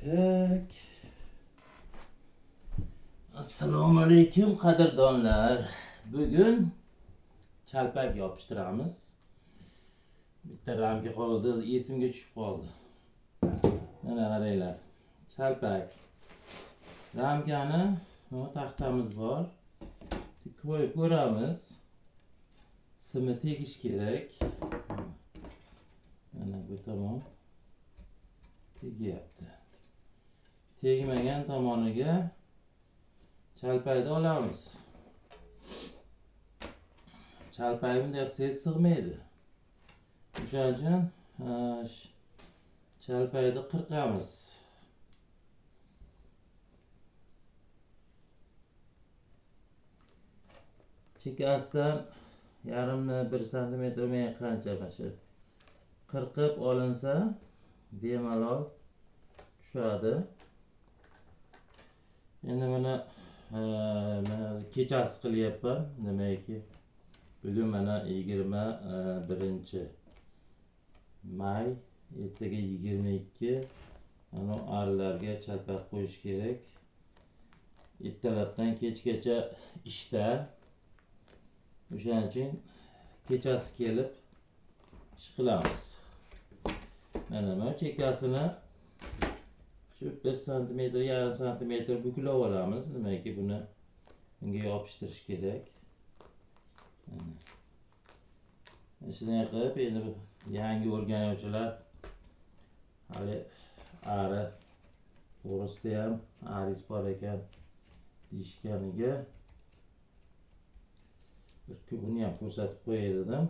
Так. Assalomu alaykum, qadrdonlar. Bugun chalpak yopishtiramiz. Bitta ramka qoldi, esimga tushib qoldi. Mana qaranglar. Chalpak. Ramkani mana taxtamiz bor. Qo'yib ko'ramiz. Simi tegish kerak. Mana bu tomon tegyapti. Tegmagan tomoniga chalpayni olamiz. Chalpay bunday qilsangiz sig'maydi. O'shaning uchun chalpayni qirqamiz. Chekkasidan yarimni 1 santimetr men qancha mana shu qirqib olinsa bemalol tushadi. Endi mana mana kechasi qilyapman. Nimaki bugun mana 21 may, ertaga 22. Mana arilarga chalpak qo'yish kerak. Ertalabdan kechgacha ishda. O'shaning uchun kechasi kelib ish qilamiz. Mana chekkasini shu 1 santimetr, yarim santimetr buklab olamiz. Nimaki buni bunga yopishtirish kerak. Mana. Shunday qilib, endi yangi o'rganuvchilar hali ari to'g'risida ham aris bor ekan deyishganiga bir buni ham ko'rsatib qo'yay dedim.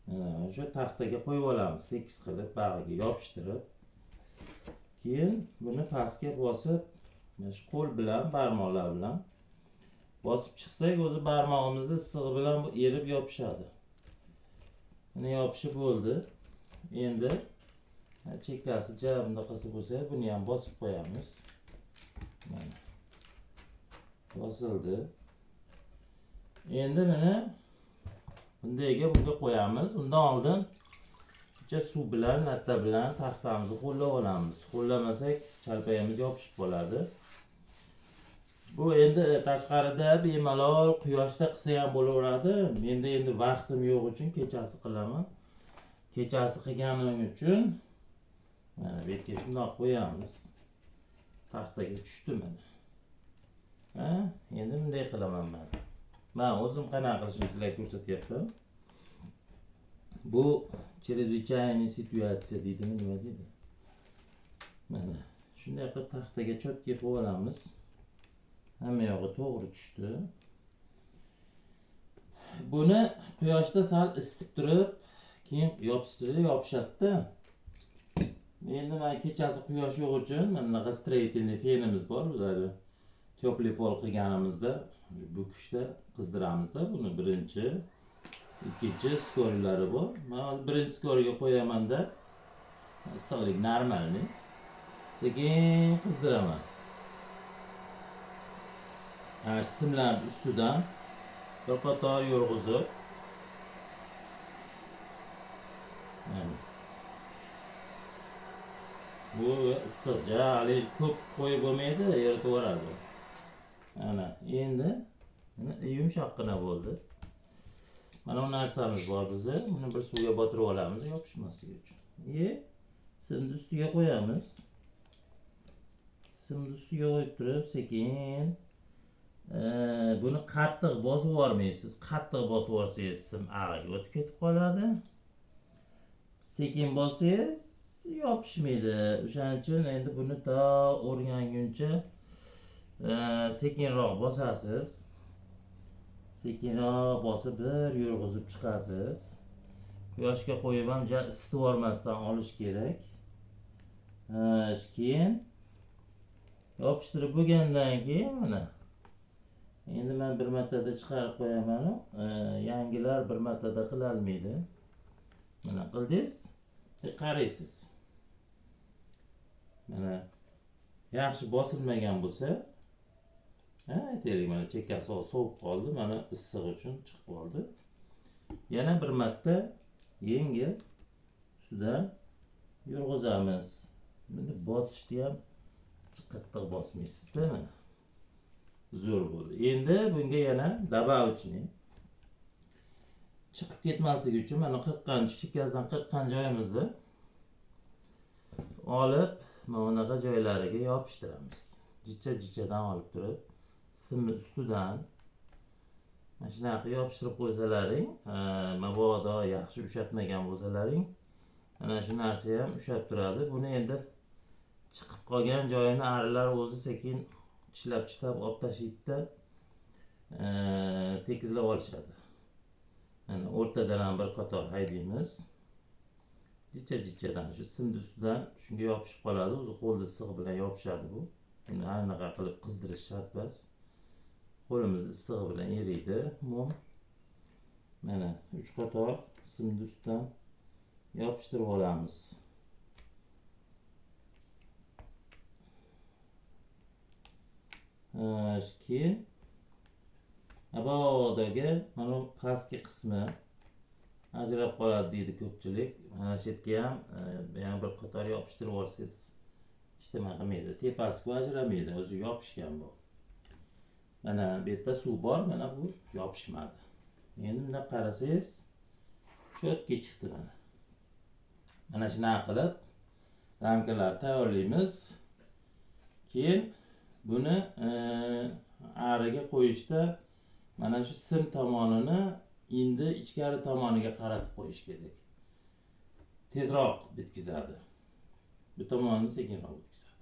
Mana o'sha taxtaga qo'yib olamiz, tekis qilib bag'riga yopishtirib. Keyin buni pastga bosib, mana shu qo'l bilan, barmoqlar bilan bosib chiqsak, o'zi barmog'imizni issig'i bilan bu erib yopishadi. Mana yopishib bo'ldi. Endi chekkasi ja bunaqasi bo'lsa, buni ham bosib qo'yamiz. Mana. Bosildi. Endi mana bundayga bunga qo'yamiz. Undan oldin picha suv bilan, latta bilan taxtamizni ho'llab olamiz. Ho'llamasak chalpayimiz yopishib qoladi. Bu endi tashqarida bemalol quyoshda qilsa ham bo'laveradi. Menda endi vaqtim yo'q uchun kechasi qilaman. Kechasi qilganim uchun mana bu yerga shundoq qo'yamiz. Taxtaga tushdi mana. Ha, endi bunday qilaman men. Men o'zim qanaqa qilishimni sizlarga ko'rsatyapman. Bu чрезвычайный ситуация deydimi, nima deydi? Mana shunday qilib taxtaga чётко qo'yib olamiz. Hamma yog'i to'g'ri tushdi. Buni quyoshda sal isitib turib, keyin yopishtirib yopishadi-da. Endi men kechasi quyosh yo'q uchun mana bunaqa строительный fenimiz bor, o'zlari тёплый pol qilganimizda bukishda qizdiramizda buni birinchi, ikkinchi скорый lari bor. Men hozir birinchi скорый ga qo'yamanda, issiqlik нормальный. Sekin qizdiraman. Ha, simlarni ustidan bir qator yurg'izib, mana. Bu issiq, ja hali ko'p qo'yib bo'lmaydi, eritib yuboradi. Mana endi mana yumshoqqina bo'ldi. Mana bu narsamiz bor bizni. Buni bir suvga botirib olamiz yopishmasligi uchun. Simni ustiga qo'yamiz. Simni ustiga qo'yib turib sekin buni qattiq bosib yubormaysiz. Qattiq bosib yuborsangiz sim ag'iga o'tib ketib qoladi. Sekin bossangiz yopishmaydi. O'shaning uchun endi buni to o'rganguncha sekinroq bosasiz. Sekinroq bosib bir yurg'izib chiqasiz. Quyoshga qo'yib ham ja isitib yubormasdan olish kerak. Keyin yopishtirib bo'lgandan keyin mana endi men bir martada chiqarib qo'yaman. Yangilar bir martada qilolmaydi. Mana qildingiz, qaraysiz. Mana yaxshi bosilmagan bo'lsa, ha, aytaylik mana chekkasi sovib qoldi, mana issiq uchun chiqib qoldi. Yana bir marta yengil ustidan yurg'izamiz. Buni bosishni ham qattiq bosmaysizda, mana. Zo'r bo'ldi. Endi bunga yana добавочный chiqib ketmasligi uchun mana qirqqan, chekkasidan qirqqan joyimizda olib, mana bunaqa joylariga yopishtiramiz. Jicha jichadan olib turib, simni ustidan mana shunaqa yopishtirib qo'ysalaring, mabodo yaxshi ushatmagan bo'lsalaring, mana shu narsa ham ushlab turadi. Buni endi chiqib qolgan joyini arilar o'zi sekin tishlab tishlab olib tashlaydida, tekizlab olishadi. Mana o'rtadan ham bir qator haydaymiz. Jicha jichadan shu simni ustidan shunga yopishib qoladi. O'zi qo'lni issig'i bilan yopishadi bu. Buni har anaqa qilib qizdirish shart emas. Qo'limiz issig'i bilan eriydi mum. Mana 3 qator simni ustidan yopishtirib olamiz. Keyin mabodoga mana bu pastki qismi ajrab qoladi deydi ko'pchilik. Mana shu yerga ham yana bir qator yopishtirib olsangiz hech nima qilmaydi. Tepasi ajramaydi, o'zi yopishgan bu. Mana bu yerda suv bor, mana bu yopishmadi. Endi bunday qarasangiz cho'tki chiqdi mana. Mana shunaqa qilib ramkalar tayyorlaymiz. Keyin buni ariga qo'yishda mana shu sim tomonini endi ichkari tomoniga qaratib qo'yish kerak. Tezroq bitkizadi. Bu tomonini sekinroq bitkizadi.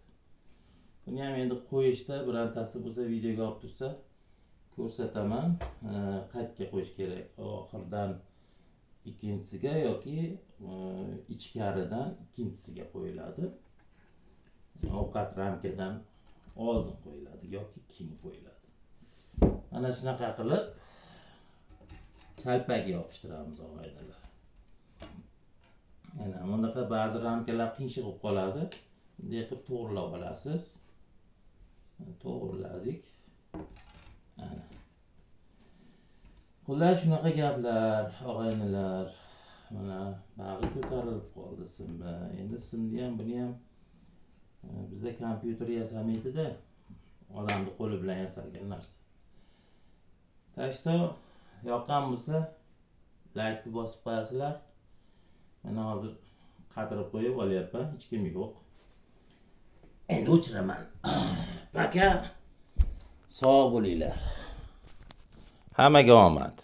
Buni ham endi qo'yishda birortasi bo'lsa videoga olib tursa ko'rsataman. Qayerga qo'yish kerak? Oxirdan ikkinchisiga yoki ichkaridan ikkinchisiga qo'yiladi. Ovqat ramkadan oldin qo'yiladi yoki keyin qo'yiladi. Mana shunaqa qilib chalpak yopishtiramiz og'aynilar. Mana bunaqa ba'zi ramkalar qiyshiq bo'lib qoladi. Bunday qilib to'g'rilab olasiz. To'g'riladik. Ana. Xullas shunaqa gaplar og'aynilar. Mana bag'i ko'tarilib qoldi simni. Endi simni ham buni ham bizda kompyuter yasamaydi-da. Odamning qo'li bilan yasalgan narsa. Так что yoqqan bo'lsa laykni bosib qo'yasizlar. Mana hozir qatirib qo'yib olyapman, hech kim yo'q. Endi o'chiraman. Пока. Sog' bo'linglar. Hammaga omad.